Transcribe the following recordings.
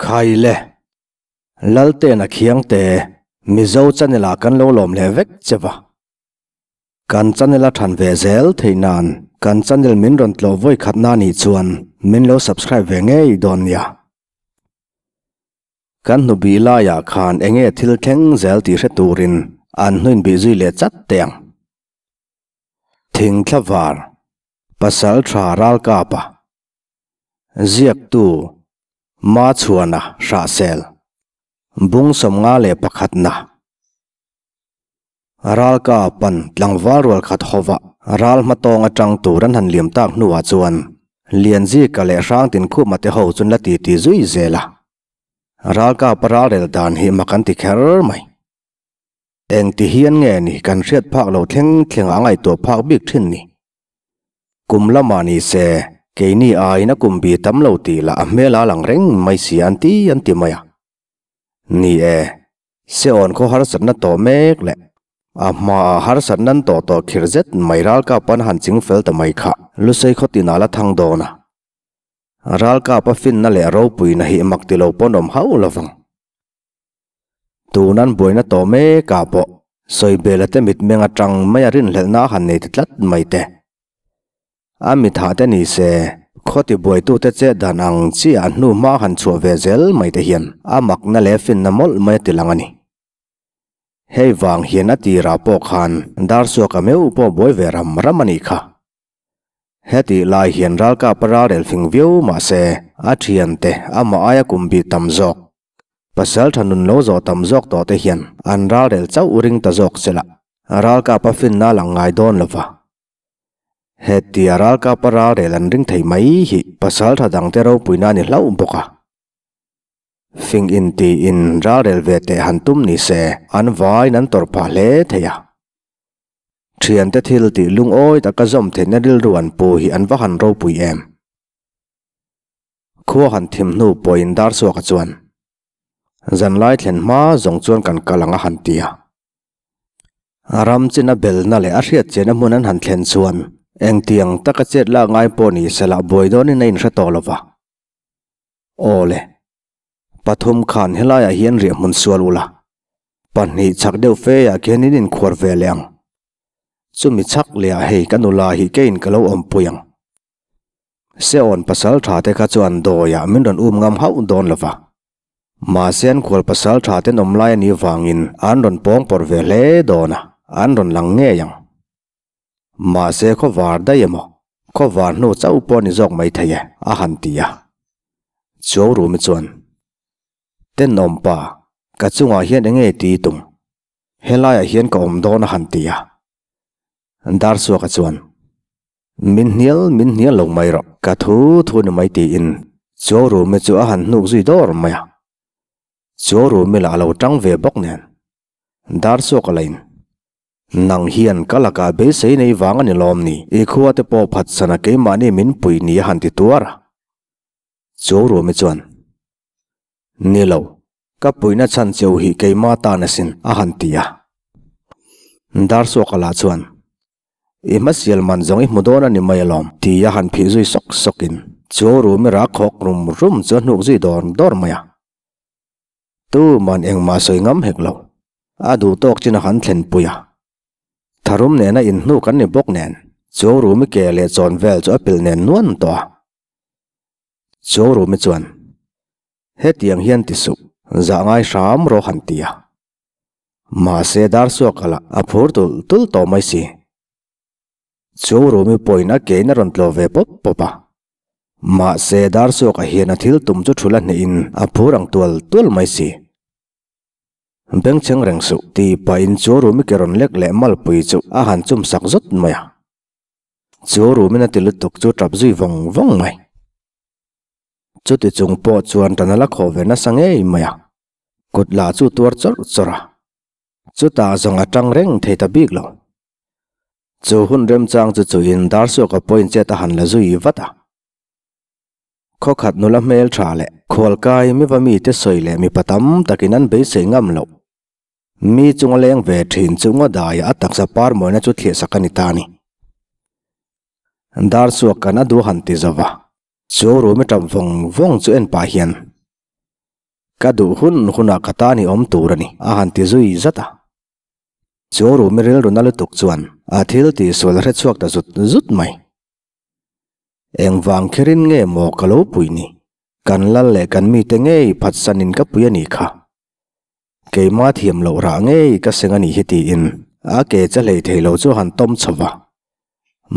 Khaile, Laltena Khiangte, Mizo channel ah kan lo lawm leh vek che va. Kan channel a than ve zel theih nan kan channel min rawn tlawh vawi khat na nih chuan min lo subscribe ve ngei dawn nia. Kan hnu bih laiah khan enge thil thleng zel tih hre turin an hnuin bih zui leh chat teh ang. Thingthla var, Pasal tha ralkapa, Ziaktu, Machhuana Hrahsel, Bung 51na. Ralka pan tlangval rual khat hova ral hmatawng atang tur an han liam tak hnuah chuan Lianzika leh Hrangtin Khuma te ho chun la ti ti zui zel a. Ralka pa ralrel dan hi mak an ti kher mai. Eng ti hian nge ni kan hriat phak lo thleng thleng a ngaihtuah phak bik thin ni. Kum lamah ni se keini aiin a kum bi tam lo tih lah a hmel a lang reng mai si an ti an ti mai a. Ni e, Seon khaw harsatna tawh mek leh a hmaah harsatna an tawh tawh khir zet mai ralkap an han ching fel ta mai kha Lusei khaw tinah la thang dawn a. Ralkap a finna leh ropuina hi mak ti lo pawn awm hauh lovang. Tun an buaina tawh mekah pawh Sawibela te mitmeng atang mai a rinhlelhna a han nei ta tlat mai te. A mithah te ni se, khawti buaitute chet dan ang chiah a hnu hma han chhuah ve zel mai te hian a makna leh finna mawlh mai a ti lang a ni. Hei vang hian a tirah pawh khan Darsuaka meuh pawh buai ve ram ram a nih kha. Hetih lai hian ralkap a ralrel fing viau mah se a thiante amah aia kum bih tam zawk, pasal tha nun lo zawh tam zawk tawh te hian an ralrel chauh ring ta zawk sela ralkap a finna a lang ngai dawn lova. Hetia ralkap a ralrel an ring thei mai hi pasal tha dangte ropuina a ni hlauh bawk a. Fing in tiin ralrel ve teh han tum ni se an vaiin an tawrh phah hle thei a. Thiante thil tih lungawi taka zawm theihna rilru an pu hi an va han ropui em. Khua han thim hnu pawhin Darsuaka chuan, Zanlai thlen hma zawng chuan kan kal ang a han ti a. Ram chin a belna leh a hriat chiahna hmun an han thlen chuan engtiang taka chet lak ngai pawh ni sela buai dawnin a inhre tawh lo va. Aw le, pathum khan helaiah hian riahhmun sual ula, pahnih chak deuh feah khian in inkhuar ve leh ang. Chumi chak lehah hei ka nula hi keiin ka lo awmpui ang. Seon pasal tha te kha chuan dawiah min rawn um ngam hauh dawn lo va. Mahse an khual pasal tha ten awm lai a nih vangin an rawn pawng pawrh ve hle dawn a, an rawn lang ngei ang. Mahse khaw var daih emaw, khaw var hnu chauh pawh a ni zawk mai thei e, a han ti a. Chuau Rumi chuan, Tenawmpa, ka chungah hian eng nge ti tum? Helaiah hian ka awm dawn a han ti a. Darsuaka chuan, Min hnial min hnial lo mai rawh, ka thu thu ni mai tiin Chuau Rumi chu a han hnuk zui dawr mai a. Chuau Rumi lah a lo tang ve bawk nen. Darsuaka lain, Nang hian ka lakah beisei nei vang a ni lawm ni, i khua te pawh phatsan a keimahni min pui ni a han ti tuar a. Chuau Rumi chuan, Ni lo, Ka puihna chhan cheu hi keimah tan asin, a han ti a. Darsuaka lah chuan, I hmasial man zawng i hmu dawn a ni mai alawm, ti a han phih zui sawk sawkin chu rumi rak khawk rum rum chu a hnuk zui dawr dawr mai a. Tuman engmah sawi ngam hek lo, a duh tawk chin a han thlenpui a. Tharum nena inhnuk an ni bawk nen, chu rumi ke leh chawn vel chu a pilh nen nuan tawh a. Chu rumi chuan, Hetiang hian ti suh, zah ngai hram rawh han ti a. Mahse Darsuaka lah a phur tulh tulh tawh mai si. Chu Rumi pawhin a kein a rawn tlawh ve pawp pawp a. Mahse Darsuaka hian a thil tum chu thul a hnehin a phur ang tual tual mai si. Bengchheng reng suh tih pahin chu Rumi ke rawn lek leh malpui chu a han chum sak zawt mai a. Chu Rumin a ti lutuk chu tap zui vawng vawng mai. Chuti chung pawh chuan tan a la khawh ve nasa ngei mai a, kut lah chu tuar chawrh chawrh a, chutah zawng a tang reng thei ta bik lo. Chu hun remchang chu chuin Darsuaka pawhin chet a han la zui vat a. Khawkhat nula hmel tha leh khualkai miva mite sawi leh mipa tam takin an beisei ngam loh. Mi chunga leng ve thin chu ngaw daiah a taksa par mawina chu thliahsak a ni ta a ni. Darsuaka'n a duh han ti zo va. Chu rumi ṭap vawng vawng chu en pah hian. Ka duh hun hunah ka tan i awm tur a ni, a han ti zui zat a. Chu rumi rilru na lutuk chuan a thil tihsual a hre chhuak ta zut zut mai. Engvang kherin nge maw ka lo pui ni? Kan lal leh kan mite ngei phatsanin ka pui a nih kha. Keimah thiam loh rah ngei ka seng a nih hi tiin a ke che hlei thei lo chu a han tawm chho va.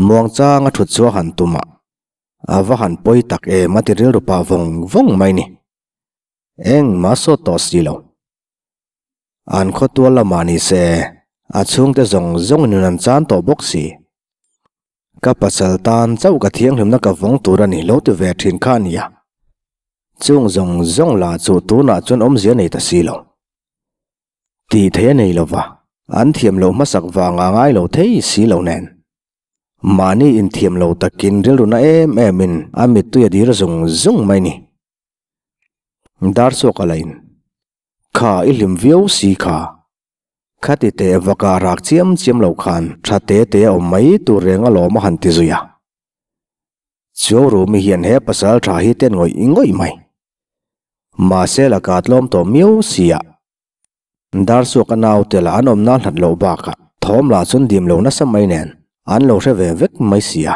Muangchang a thut chu a han tum a, a va han pawi tak em a ti rilru pah vawng vawng mai ni. Engmah sawt tawh si lo. An khawtual lamah ni se, a chhungte zawng zawng in an chan tawh bawk si. Ka pasal tan chauh ka thianghlimna ka vawng tur a ni lo ti ve thin kha a nia. Chung zawng zawng lah chu tunah chuan awmzia nei ta si lo. Tih theih a nei lo va, an thiam loh hmasak vanga ngai lo thei si lo nen. Mahni inthiam lo takin rilru na em em in a mittui a dir zung zung mai ni. Dar chhuak a la in. Kha i hlim viau si kha. Khati teh vaka rak chiam chiam lo khan tha te te a awm mai tur reng alawm a han ti zui a. Chuau Rumi hian he pasal tha hi ten ngawih ngawih mai. Mahse laka tlawm tawh miau si a. Dar chhuak a naute lah an awmna hlat loh bakah thawm lah chuan dim lo nasa mai nen an lo hre ve vek mai si a.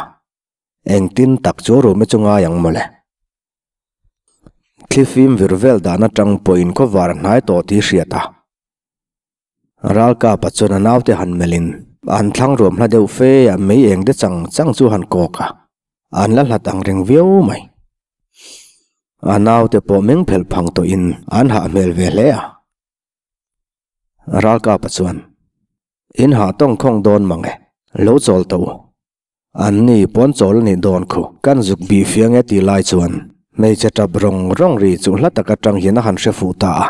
Engtin tak chu Rumi chu ngai ang mawle. Thlifim vir vel dan atang pawhin khawvar a hnai tawh tih hriat a. Ralkapa chuan a naute han melhin an thlang ruam hla deuh fe a mei eng te chang chang chu han kawk a, an la hlat ang reng viau mai. A naute pawh meng phelh phang tawhin an hah hmel ve hle a. Ralkapa chuan, In hah tawng khawng dawn mang e, lo chawl tawh u. An ni pawn chawl a nih dawn khu. Kan zuk bih fiang e tih lai chuan hmeichhe tap rawng rawng ri chu hla tak atang hian a han hre fuh ta a.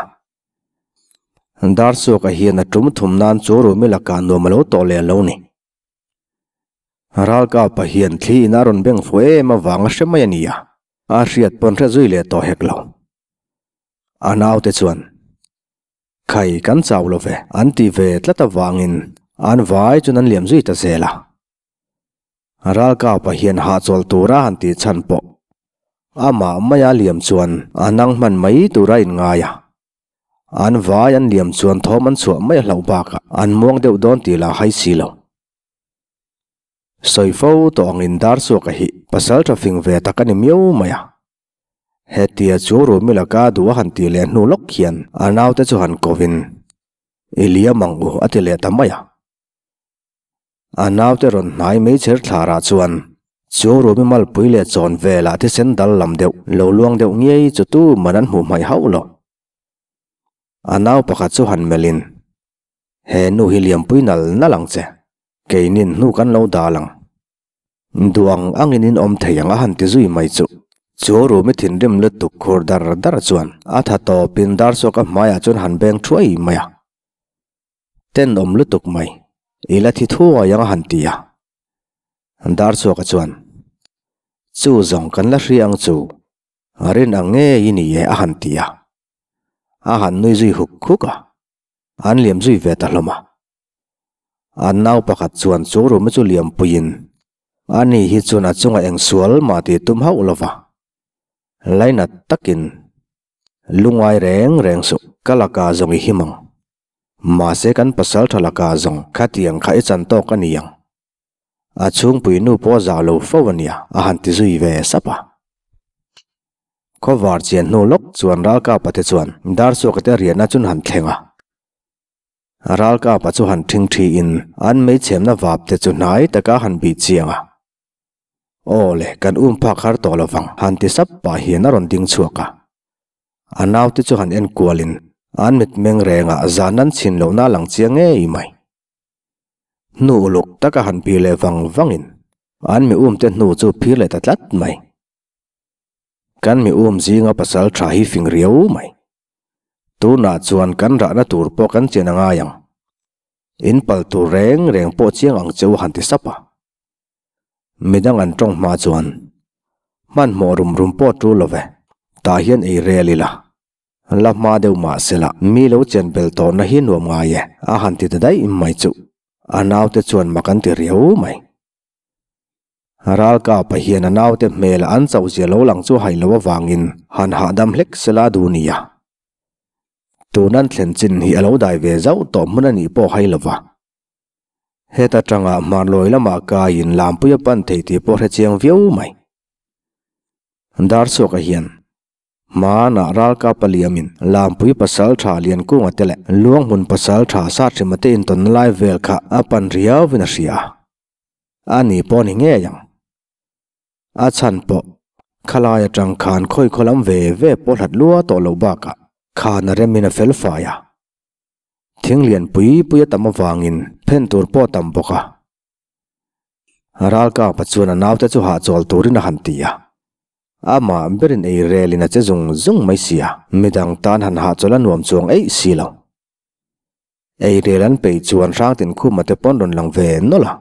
Darsuaka hian a tum thum nan chu Rumi lakah nuam a lo tawh leh lo ni. Ralkapa hian thli in a rawn beng fuh em avang a hre mai a ni a, a hriat pawn hre zui leh tawh hek lo. A naute chuan Khai kan chau lo ve an ti ve tlat avangin an vai chuan an liam zui ta zel a. Ralkapa hian hahchawl tura han tih chhan pawh amah maia liam chuan a nang hman mai tura inngai a. An vai an liam chuan thawm an chhuah mai a hlauh bakah an muang deuh dawn tih lah hai si lo. Sawi fo tawh angin Darsuaka hi pasal tha fing ve tak a ni miau mai a. Hetia chu Rumi laka duh a han tih leh hnu lawk hian a naute chu han kovin, I liam ang u a ti leh ta mai a. A naute rawn hnai mai chher thlarah chuan chu Rumi malpui leh chawn velah thisen dal lam deuh lo luang deuh ngei chu tu man an hmuh hmaih hauh lo. A nau pakhat chu han melhin, He nu hi liampui nal nal ang che, keinin hnu kan lo dal ang. Duang angin in awm thei ang a han ti zui mai chu. Chu Rumi thinrim lutuk khur dar dar chuan a tha tawpin Darsuaka hmaiah chuan han beng thuai mai a. Tenawm lutuk mai, i la thi thuai ang a han ti a. Darsuaka chuan, Chu zawng kan la hria ang chu, rin ang ngei i ni e a han ti a. A han nui zui huk huk a, an liam zui ve ta hlawm a. An nau pakhat chuan chu room chu liampuiin ani hi chuan a chunga eng sual mah tih tum hauh lo va. Lainat takin lungai reng reng suh ka laka zawng i him ang. Mahse kan pasal tha laka zawng khatiang kha i chan tawk a ni ang. A chhungpui nu pawh zah lo fo a nia a han ti zui ve sap a. Khawvar chian hnu lawk chuan ralkapa te chuan Darsuaka te riahna chun han thleng a. Ralkapa chu han ṭhing ṭhiin an meichhemna vap te chu hnai taka han bih chiang a. Aw le, kan um phak har tawh lo vang, han ti sap pah hian a rawn ding chhuak a. A naute chu han en kualin an mitmeng rengah zan an chhin lohna a lang chiang ngei mai. Hnu uluk taka han phir leh vang vangin an mi umte hnu chu phir leh ta tlat mai. Kan mi um zinga pasal tha hi fing riau mai. Tunah chuan kan rahna tur pawh kan chian a ngai ang. In pal tur reng reng pawh chiang ang che u han ti sap a. Midang an tawng hma chuan hmanhmawh rum rum pawh tul lo ve. Tah hian ei rel ila. La hma deuh mah sela mi lo chen bel tawhna hi nuam ngai e a han ti ta daih mai chu. A naute chuan mak an ti riau mai. Ralkapa hian a naute hmel an chauh zia lo lang chu hai lo avangin han hahdam hlek sela duh nia. Tun an thlen chin hi a lo dai ve zauh tawh hmun a nih pawh hai lo va. Heta tanga hmarlawi lamah kaiin lampui a pan thei tih pawh hre chiang viau mai. Darchhuaka hian hmanah ralkap a liamin lampui pasal tha Liankunga te leh Luanghmun pasal tha Sathrima te intawnna lai vel kha a pan riauvin a hria a. A ni pawh ni ngei ang. A chhan pawh khalai atang khan khawi khaw lam ve ve pawh hlat lua tawh loh bakah khan a remin a fel fai a. Thing lian pui pui a tam avangin phen tur pawh a tam bawk a. Ralkapa chuan a naute chu hahchawl turin a han ti a. Amah berin ei relin a che zung zung mai si a, midang tan han hahchawl a nuam chuang eih si lo. Ei rel an peih chuan Hrangtin Khuma te pawn rawn lang ve nawlh a.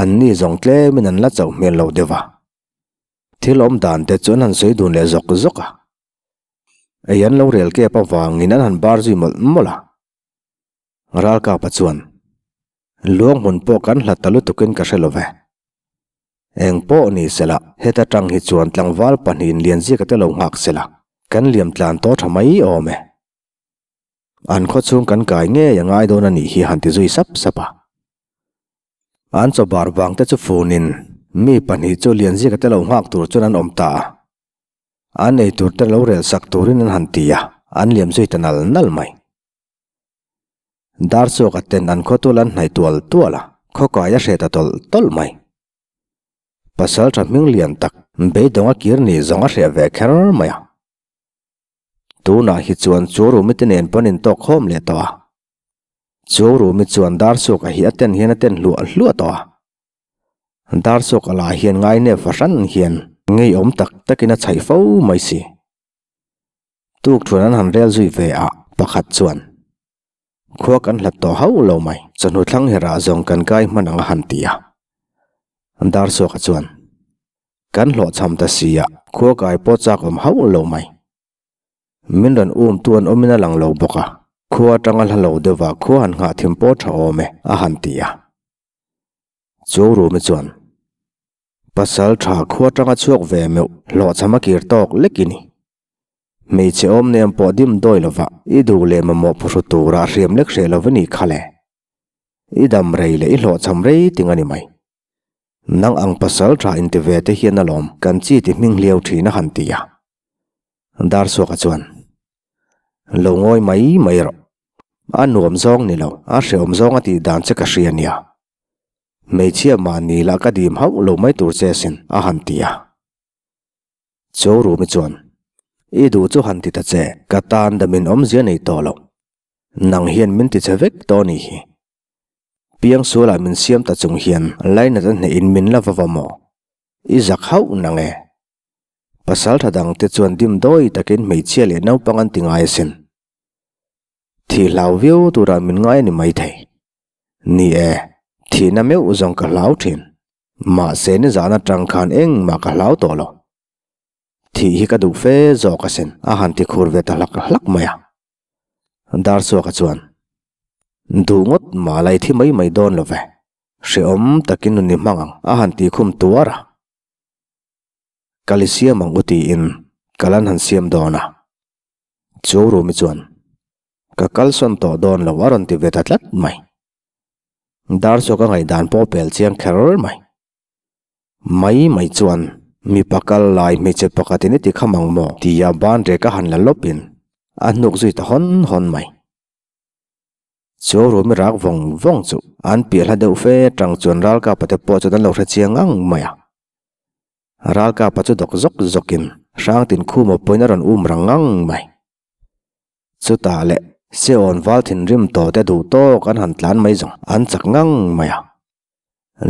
Anni zawng tlemin an la chauh hmel lo deuh a. Thil awm dan te chu an han sawi dun leh zawk zawk a. Ei an lo rel kep avangin an han bar zui mawlh mawlh a. Ralkapa chuan, Luang hmun pawh kan hlat ta lutukin ka hre lo ve. Eng pawh ni sela, heta tang hi chuan tlangval pahnihin Lianzika te lo nghak sela, kan liam tlan tawh tha mai awm e. An khaw chhung kan kai ngei a ngai dawn a nih hi han ti zui sap sap a. An chaw bar vang te chu funin mi pahnih chu Lianzika te lo nghak tur chuan an awm ta a. An ei tur te lo rel sak turin an han ti a, an liam zui ta nal nal mai. Darchhuaka ten an khawtul an hnaih tual tual a, khawkai a hre ta tawlh tawlh mai. Pasalṭha hming lian tak beidawng a kir ni zawng a hreh ve kher mai a. Tunah hi chuan Churumi te nen pawn in tawk khawm leh tawh a. Churumi chuan Darchhuaka hi a ten hian a ten hluah hluah tawh a. Darchhuaka lah hian ngainep fahran hian ngeiawm tak takin a chhaih fo mai si. Tuk thuan an han rel zui ve a, pakhat chuan, Khua kan hlat tawh hauh lo mai, chawhnu thlang herah zawng kan kai hman ang a han ti a. Darchhuaka chuan, Kan hlawhchham ta si a, khua kai pawh chak awm hauh lo mai. Min rawn um tu an awmin a lang lo bawk a, khua atanga hla lo deuhva khua han nghah thim pawh tha awm e, a han ti a. Chu Rumi chuan, Pasal tha khua atanga chhuak ve meuh hlawhchham a kir tawk lek i ni. Hmeichhe awm nem pawh dim dawi lova i duh leh mamawh phuhru tura hriam lek hreh lo ni kha le. I dam rei leh i hlawhchham rei ting a ni mai. Nang ang pasal tha inti ve te hian alawm kan chi ti hming hliau thin a han ti a. Darsuaka chuan, Lo ngawi mai mai rawh. A nuam zawng ni lo, a hrehawm zawng a tih dan che ka hria nia. Hmeichhia mahni lah ka dim hauh lo mai tur che asin, a han ti a. Cho Rumi chuan, I duh chu han ti ta che, ka tan damin awmzia nei tawh lo. Nang hian min ti che vek tawh a nih hi. Piangsualah min siam ta chung hian lainat a hnehin min la va va maw? I zak hauh nang e. Pasal tha dangte chuan dim dawi takin hmeichhia leh naupang an ti ngai asin. Thih hlau viau turah min ngai a ni maithei. Ni e, thihna meuh zawng ka hlau thin. Mahse nizan atang khan engmah ka hlau tawh lo. Thih hi ka duh fe zawk asin, a han ti khur ve ta hlak hlak mai a. Darchhuaka chuan, Duh ngawt mah la i thi mai mai dawn lo ve. Hrehawm takin nun i hmang ang, a han ti khum tuar a. Kal i siam ang u tiin kal an han siam dawn a. Chu Rumi chuan, Ka kalsawn tawh dawn lo a rawn ti ve ta tlat mai. Darchhuaka ngaihdan pawh pel chiang kher mai. Mai mai chuan, Mipa kal lai hmeichhe pakhatin i ti kham ang maw? tia ban rek a han la lawpin a hnuk zui ta hawn hawn mai. Chu Rumi rak vawng vawng chu an piah hla deuh fe tang chuan ralkapa te pawh chuan an lo hre chiang ang mai a. Ralkapa chu dawk zawk zawkin Hrangtin Khuma pawhin a rawn um rang ngang mai. Chutah leh Seawn val thinrim tawh te duh tawk an han tlan mai zawng an chak ngang mai a.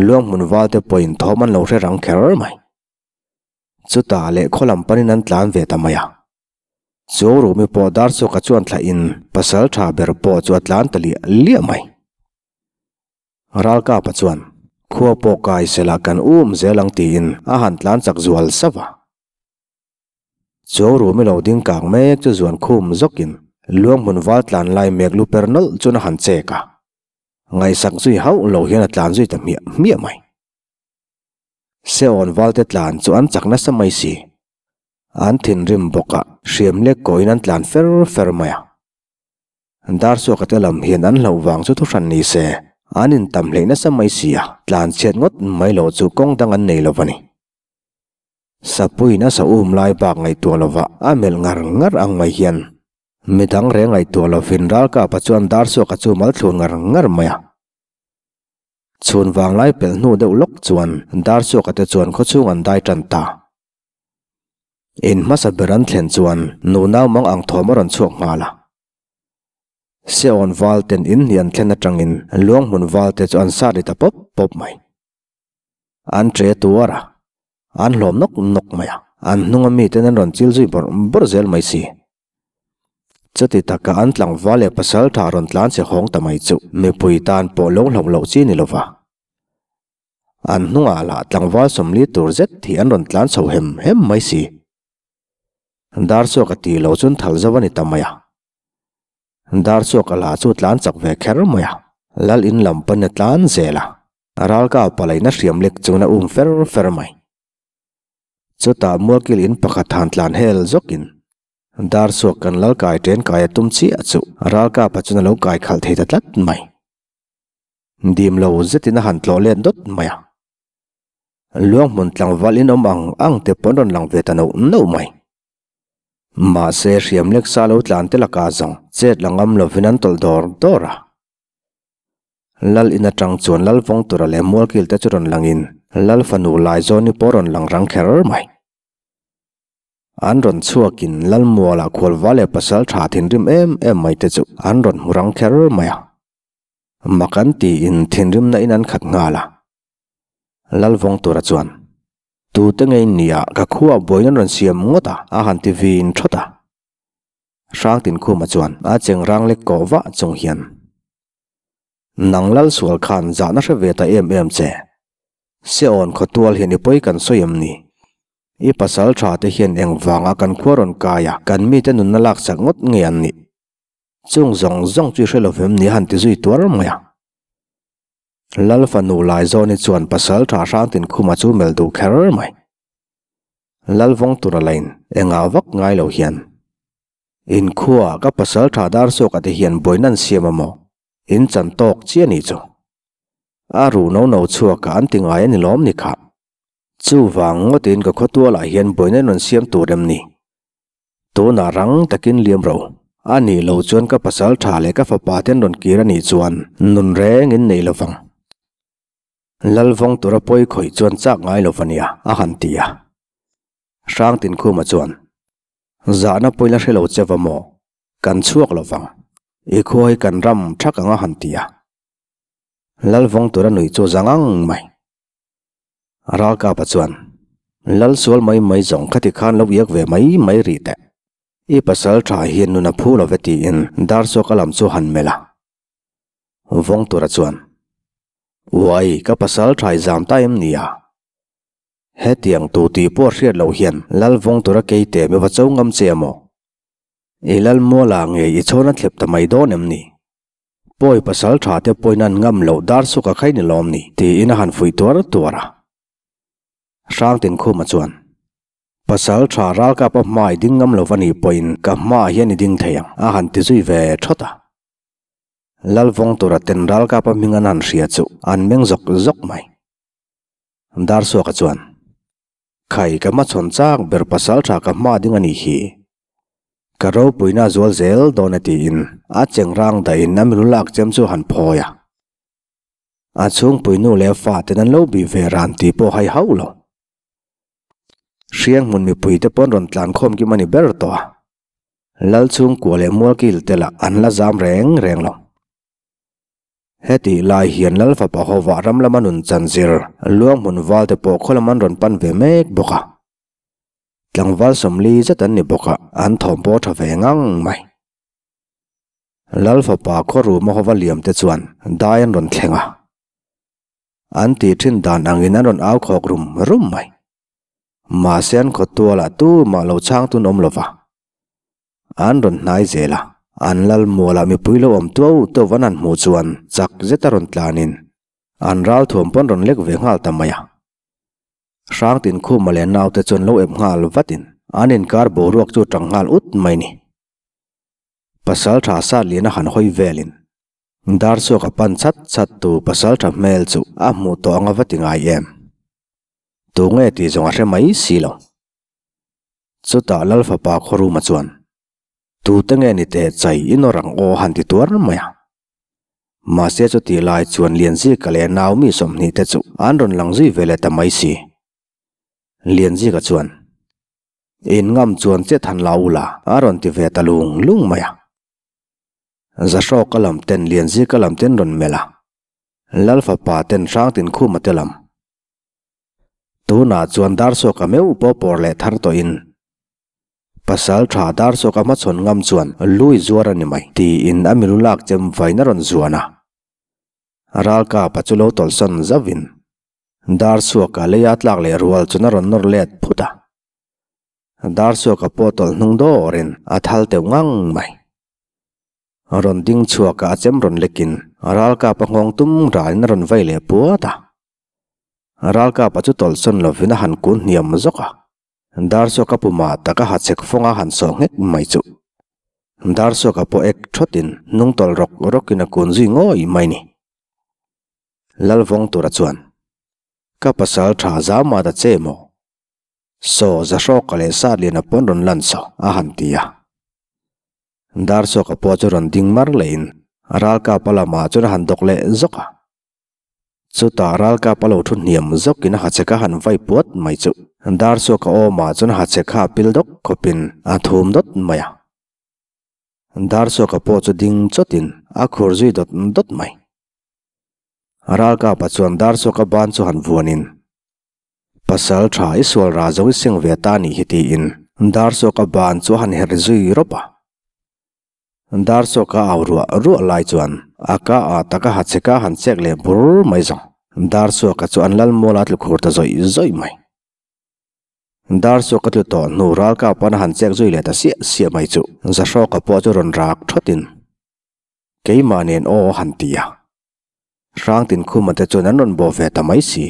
Luanghmun val te pawhin thawm an lo hre rang kher mai. Chutah leh khaw lam panin an tlan ve ta mai a. Chu Rumi pawh Darchhuaka chuan thlahin pasal tha ber pawh chu a tlan ta liah liah mai. Ralkapa chuan, Khua pawh kai sela kan um zel ang tiin a han tlan chak zual sauh a. Chu Rumi lo ding kang mek chu zuan khum zawkin Luanghmun val tlan lai mek lu per nawlh chuan a han chek a. Ngaihsak zui hauh lo hian a tlan zui ta hmiah hmiah mai. Seawn valte tlan chu an chak nasa mai si. An thinrim bawk a, hriam lek kawiin an tlan fer fer mai a. Darsuaka te lam hian an hlauh vang chu thuhran ni se, an intam hleih nasa mai si a, tlanchhiat ngawt mai loh chu kawng dang an nei lo a ni. Sapuiin a sa um lai bak ngaihtuah lova a melh ngar ngar ang mai hian midang reng ngaihtuah lovin Ralkapa chuan Darsuaka chu mal thlun ngar ngar mai a. Chhun vanglai pelh hnu deuh lawk chuan Darsuaka te chuan khawchhung an dai tan ta. In hmasa ber an thlen chuan nu nau mang ang thawm a rawn chhuak nghal a. Seawn val ten in hnih an thlen atangin luang hmun val te chu an sat ri ta pawp pawp mai. An tre tuar a, an hlawm nawk nawk mai a, an hnunga miten an rawn chil zui bawrh bawrh zel mai si. Chuti taka an tlangval leh pasal tha rawn tlan che hawng ta mai chu mipui tan pawh lo hlauh loh chi ni lova. An hnungah lah tlangval sawmli tur zet hi an rawn tlan chho hem hem mai si. Darsuaka tih loh chuan thal zo a ni ta mai a. Darsuaka lah chu tlan chak ve kher mai a, lal in lam pawn a tlan zel a, ralka palaina hriam lek chuan a um fer fer mai. Chutah mualkil in pakhat han tlan hel zawkin Darsuak kan lal kai ṭen kai a tum chiah chu ralkapa chuan a lo kai khalh thei ta tlat mai. Dim lo zetin a han tlawh let dawt mai a. Luang hmun tlangval in awm ang ang te pawh an rawn lang ve ta nauh nauh mai. Mahse hriam lek sa lo tlan te lakah zawng chet la ngam lovin an tawlh dawr dawr a. Lal in atang chuan Lal vawng tura leh mualkil te chu rawn langin Lal fanu Laizawni pawh rawn lang rang kher mai. An rawn chhuakin Lalmuala khualva leh pasal tha thinrim em em mai te chu an rawn hmu rang kher mai a. Mak an tiin thinrimna in an khat nghal a. Lalvawng tura chuan, Tute ngei nia ka khuaa buain an rawn siam ngawt a, a han ti vin thawt a. Hrangtinkhuma chuan a cheng rang lek kawh vah chung hian, Nang Lalsual khan zahna hre ve ta em em che. Seawn khawtual hian i pawi kan sawi em ni? I pasal tha te hian engvanga kan khua rawn kai a, kan mite nunna laksak ngawt nge an nih? Chung zawng zawng chu i hre lo vem ni a han ti zui tuar mai a. Lal fanu Laizawni chuan pasal tha Hrangtinkhuma chu melh duh kher mai. Lal vawng tura lain engah vak ngai lo hian, Inkhua ka pasal tha Darsuaka te hian buaina an siam a maw? In chan tawk chiah ni chu. A ruh no no chhuaka an ti ngai a ni lawm ni khah. Chuvang ngawtin ka khawtualah hian buaina in rawn siam tur em ni? Tunah rang takin liam ro. A nih loh chuan ka pasal tha leh ka fapa ten rawn kir a nih chuan nun reng in nei lovang. Lalvawng tura pawi khawih chuan chak ngai lo va nia, a han ti a. Hrangtinkhuma chuan, Zahna pawi la hre lo che va maw? Kan chhuak lovang. I khua hi kan ram thak ang a han ti a. Lalvawng tura nui chu za ngang mai. Ralkapa chuan, Lal sual mai mai zawng khati khan lo iak ve mai mai rih teh. I pasal tha hian nun a phu lo ve tiin Darsuaka lam chu han melh a. Vawngtura chuan, Uai, ka pasal tha i zam ta em nia? Hetiang tu tih pawh hriat loh hian Lal Vawngtura keite mi va cho ngam che maw? I Lal Muala ngei i chhawn a thlep ta mai dawn em ni? Pawi pasal tha te pawhin an ngam loh dar suk a khai ni lawm ni? tiin a han fuih tuar tuar a. Hrangtinkhuma chuan, Pasal tha ralkap a hma i ding ngam lo va nih pawhin ka hmaah hian i ding thei ang, a han ti zui ve thawt a. Lalvawng tura ten ralkap a hming an han hria chu an meng zawk zawk mai. Darsuaka chuan, Khai, ka hmachhawn chak ber pasal tha ka hma ding a nih hi. Ka ropuina a zual zel dawn e tiin a cheng rang dahin a milu lak chem chu a han phawi a. A chhungpui nu leh a faten an lo bih ve ran tih pawh hai hauh lo. Hriang hmun mipuite pawn rawn tlan khawm kim a ni ber tawh a. Lal chhungkua leh mualkil te lah an la zam reng reng lo. Hetih lai hian Lal fapa hovah ram lama nun chan zir luang hmun val te pawh khaw lam an rawn pan ve mek bawk a. Tlangval sawmli zet an ni bawk a, an thawm pawh tha ve ngang mai. Lal fapa khaw ruma hova liam te chuan dai an rawn thleng a. An tih thin dan angin an rawn au khawk rum rum mai. Mahse an khaw tualah tumah lo chhang tun awm lova. An rawn hnai zel a, an lal mualah mipui lo awm tuau tuau an han hmuh chuan chak zeta rawn tlanin an ral thuam pawn rawn lek ve nghal ta mai a. Hrangtinkhuma leh naute chuan lo ep nghal vatin an inkar boruak chu tang nghal ut mai ni. Pasalṭha Satliana han hawi velin Darsuaka pan chat chat tu pasalṭha hmel chu a hmuh tawh anga va ti ngai em? Tunge tih zawng a hre mai si lo. Chutah Lalfapa Khawruma chuan, Tute nge ni teh chai i nawr ang aw han ti tuar mai a. Mahse chutih lai chuan Lianzika leh Naomi 20 te chu an rawn lang zui ve leh ta mai si. Lianzika chuan, In ngam chuan che than la u la a rawn ti ve ta lung lung mai a. Zahrawka lam ten Lianzika lam ten rawn melh a, Lalfapa ten Hrangtinkhuma te lam. Tunah chuan Darsuaka meuh pawh pawr leh thar tawhin Pasal tha Darsuaka hmachhawn ngam chuan lui zuar a ni mai tiin a milu lak chem vain a rawn zuan a. Ralkapa chu lo tawlhsawn zauhin Darsuaka leia tlak leh rual chuan a rawn nawr let phut a. Darsuaka pawh tawlh hnung dawrin a thal teuh ngang mai. Rawn ding chhuaka a chem rawn lekin Ralkapa nghawng tum ralin a rawn vai leh puat a. Ralkapa chu tawlhsawn lovin a han kun hniam zawk a, Darsuaka pumah tak a ha chek fawng a han sawh nghek mai chu. Darsuaka pawh ek thawtin hnung tawlh rawk rawkin a kun zui ngawih mai ni. Lalvawng tura chuan, Ka pasal tha zau mah ta che maw? Saw Zahrawka leh Satliana pawn rawn lan saw a han ti a. Darsuaka pawh chu rawn ding mar lehin Ralkapa lamah chuan a han dawk leh zawk a. Chutah ralkap a lo thu hniam zawkin a hachek a han vai puat mai chu Darsuaka awmah chuan hachek kha a pil dawk khawpin a thum dawt mai a. Darsuaka pawh chu ding chawtin a khur zui dawt dawt mai. Ralkapa chuan Darsuaka ban chu han vuanin, Pasal tha i sual ra zo i seng ve ta nih hi tiin Darsuaka ban chu a han her zui rawp a. Darsuak a au ruah ruah lai chuan a ka ah tak a ha chek a han chek leh bur mai zawng. Darsuaka chu an lal mual a tlu khur ta zawih zawih mai. Darsuaka tlu tawh hnu ralkap pawn a han chek zui leh ta siah siah mai chu Zahrawka pawh chu rawn rak thawtin keimah nen aw a han ti a. Hrangtinkhuma te chuan an rawn bawh ve ta mai si.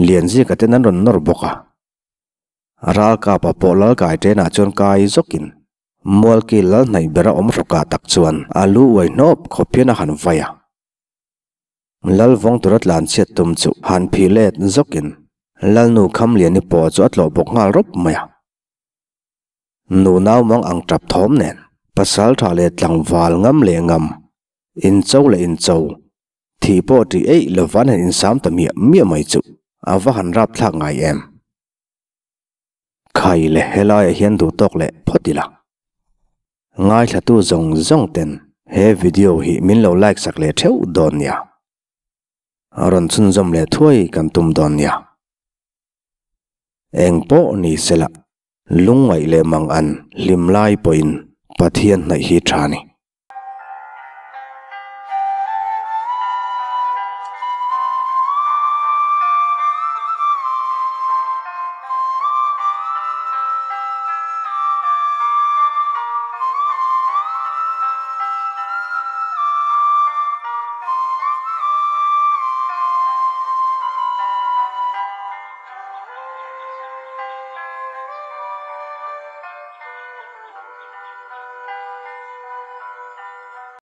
Lianzika ten an rawn nawr bawk a. Ralkapa pawh lalkai ṭenah chuan kai zawkin Mualki lal hnaih bera awm hrawkah tak chuan a lu uai hnawp khawp hian a han vai a. Lal vawng tura tlan chhiat tum chu han phi let zawkin Lalnu Khamliani pawh chu a tlawh bawk nghal rawp mai a. Nu naumang ang tap thawm nen pasal tha leh tlangval ngam leh ngam, incho leh incho, thih pawh ṭih eih lova an han insam ta miah miah mai chu a va han rapthlak ngai em. Khai le helaiah hian duh tawk leh phawt ila. Ngaithlatu zawng zawng ten he video hi min lo like sak leh theuh dawn nia. Rawn chhunzawm leh thuai kan tum dawn nia. Eng pawh ni sela, lungngaih leh mang an hlim lai pawhin Pathian hnaih hi tha ni.